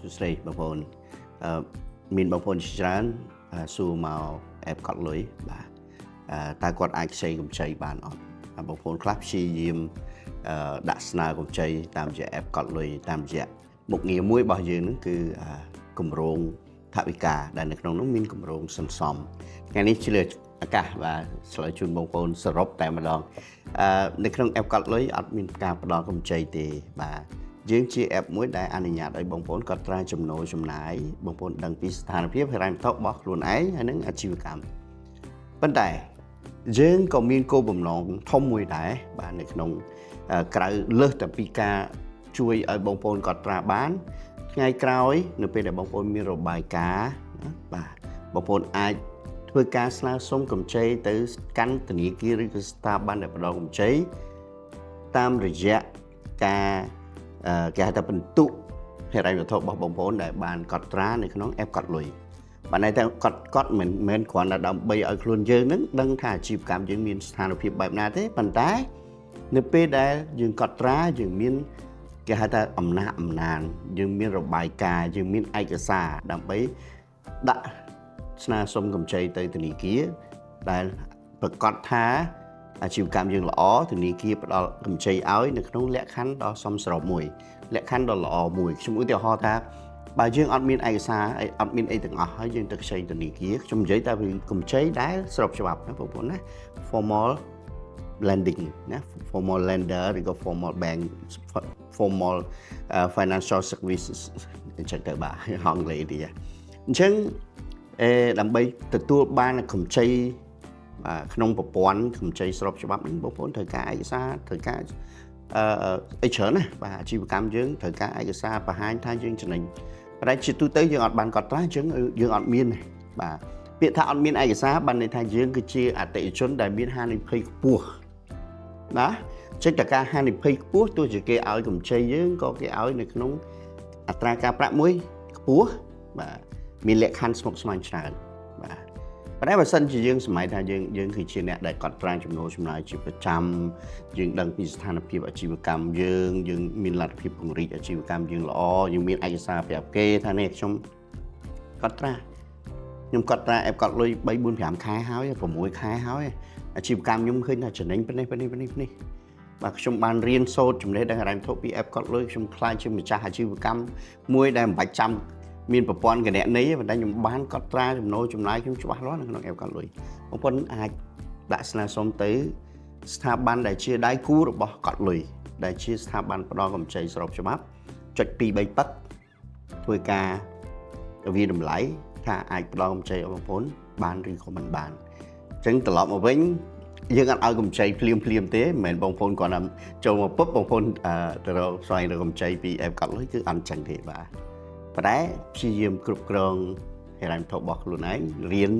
សួស្តីបងប្អូនអឺមានបងប្អូនជាច្រើនសួរមក app កត់លុយបាទតើគាត់អាចខ្ចីកម្ចីបានអត់បងប្អូនខ្លះព្យាយាមដាក់ស្នើកម្ចីតាមរយៈ app កត់លុយតាមរយៈមុខងារមួយរបស់យើងហ្នឹងគឺគម្រោងថវិកាដែលនៅក្នុងនោះមានគម្រោងសន្សំថ្ងៃនេះជាឱកាសបាទឆ្លើយជូនបងប្អូនសរុបតែម្ដងនៅក្នុង app កត់លុយអត់មានការផ្ដល់កម្ចីទេបាទយើងជា app មួយដែលអនុញ្ញាតឲ្យបងប្អូនកត់ត្រាចំណូលចំណាយបងប្អូនដឹងពីស្ថានភាពហិរញ្ញវត្ថុរបស់ខ្លួនឯងហើយនិងអាជីវកម្មប៉ុន្តែយើងក៏មានគោលបំណងធំមួយដែរបាទនៅក្នុងក្រៅលើសតែពីការជួយឲ្យបងប្អូនកត់ត្រាបានថ្ងៃក្រោយនៅពេលដែលបងប្អូនមានរបាយការណ៍ណាបាទបងប្អូនអាចធ្វើការស្នើសុំកម្ចីទៅកាន់ធនាគារឬក៏ស្ថាប័នដែលផ្ដល់កម្ចីតាមរយៈការគេហៅថាពិន្ទុហិរញ្ញវត្ថុរបស់បងប្អូនដែលបានកត់ត្រានៅក្នុង app កត់លុយបាទន័យថាកត់កត់មិនមែនគ្រាន់តែដើម្បីឲ្យខ្លួនយើងនឹងដឹងថាអាជីវកម្មយើងមានស្ថានភាពបែបណាទេប៉ុន្តែនៅពេលដែលយើងកត់ត្រាយើងមានគេហៅថាអំណះអំណាងយើងមានរបាយការណ៍យើងមានឯកសារដើម្បីដាក់ស្នើសុំកម្ចីទៅធនាគារដែលប្រកាសថាអាជីវកម្មយើងល្អធនាគារផ្ដល់កម្ចីឲ្យនៅក្នុងលក្ខខណ្ឌដ៏សមស្របមួយលក្ខខណ្ឌដ៏ល្អមួយខ្ញុំឧទាហរណ៍ថាបើយើងអត់មានឯកសារអត់មានអីទាំងអស់ហើយយើងទៅខ្ចីធនាគារខ្ញុំនិយាយតែពីកម្ចីដែលស្របច្បាប់ណាបងប្អូនណា formal lending ណា formal lender ឬក៏ formal bank, formal financial services អញ្ចឹងទៅបាទអង់គ្លេសទីអញ្ចឹងអេដើម្បីទទួលបានកម្ចីបាទក្នុងប្រព័ន្ធកម្ចីស្របច្បាប់នេះបងប្អូនត្រូវការឯកសារត្រូវការអីច្រើនណាបាទអាជីវកម្មយើងត្រូវការឯកសារបង្ហាញថាយើងចំណេញប៉ុន្តែជាទូទៅយើងអត់បានកត់ត្រាអញ្ចឹងយើងអត់មានទេបាទពាក្យថាអត់មានឯកសារបានន័យថាយើងគឺជាអតិថិជនដែលមានហានិភ័យខ្ពស់ណាចឹងតើការហានិភ័យខ្ពស់ទោះជាគេឲ្យកម្ចីយើងក៏គេឲ្យនៅក្នុងអត្រាការប្រាក់មួយខ្ពស់បាទមានលក្ខខណ្ឌស្មុគស្មាញច្រើនបាទប៉ុន្តែបើសិនជាយើងសម័យថាយើងយើងគឺជាអ្នកដែលកត់ត្រាចំណូលចំណាយជាប្រចាំយើងដឹងពីស្ថានភាពអាជីវកម្មយើងយើងមានលទ្ធភាពពង្រីកអាជីវកម្មយើងល្អយើងមានឯកសារប្រាប់គេថានេះខ្ញុំកត់ត្រាខ្ញុំកត់ត្រា app កត់លុយ3 4 5ខែហើយ6ខែហើយអាជីវកម្មខ្ញុំឃើញថាចំណេញប៉ុណ្ណេះប៉ុណ្ណេះប៉ុណ្ណេះនេះបាទខ្ញុំបានរៀនសូត្រចំណេះដឹងហិរញ្ញវត្ថុពី app កត់លុយខ្ញុំក្លាយជាម្ចាស់អាជីវកម្មមួយដែលមិនបាច់ចាំមានប្រព័ន្ធគណនេយ្យប៉ុន្តែខ្ញុំបានកត់ត្រាចំណូលចំណាយខ្ញុំច្បាស់លាស់នៅក្នុង app កត់លុយបងប្អូនអាចដាក់ស្នើសុំទៅស្ថាប័នដែលជាដៃគូរបស់កត់លុយដែលជាស្ថាប័នផ្ដល់កម្ចីស្របច្បាប់ចុច2 3ប៉ឹកធ្វើការវាតម្លៃថាអាចផ្ដល់កម្ចីឲ្យបងប្អូនបានឬក៏មិនបានអញ្ចឹងត្រឡប់មកវិញយើងអត់ឲ្យកម្ចីភ្លាមភ្លាមទេមិនមែនបងប្អូនគាត់ថាចូលមកពុបបងប្អូនទៅរកស្វែងរកកម្ចីពី app កត់លុយគឺអត់ចឹងទេបាទប៉ុន្តែព្យាយាមគ្រប់គ្រងហិរញ្ញវត្ថុរបស់ខ្លួនឯងរៀន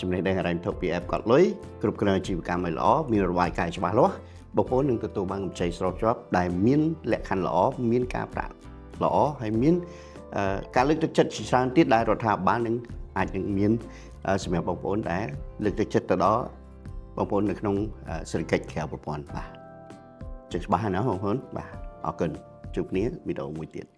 ចំណេះដឹងហិរញ្ញវត្ថុពី app កត់លុយគ្រប់គ្រងអាជីវកម្មឲ្យល្អមានរបាយការណ៍ច្បាស់លាស់បងប្អូននឹងទទួលបានកម្ចីស្របច្បាប់ដែលមានលក្ខខណ្ឌល្អមានការប្រាក់ល្អហើយមានការលើកទឹកចិត្តជាច្រើនទៀតដែលរដ្ឋាភិបាលនឹងអាចនឹងមានសម្រាប់បងប្អូនដែលលើកទឹកចិត្តទៅដល់បងប្អូននៅក្នុងសេដ្ឋកិច្ចក្រៅប្រព័ន្ធបាទចឹងច្បាស់ហើយណាបងប្អូនបាទអរគុណជួបគ្នាវីដេអូមួយទៀត។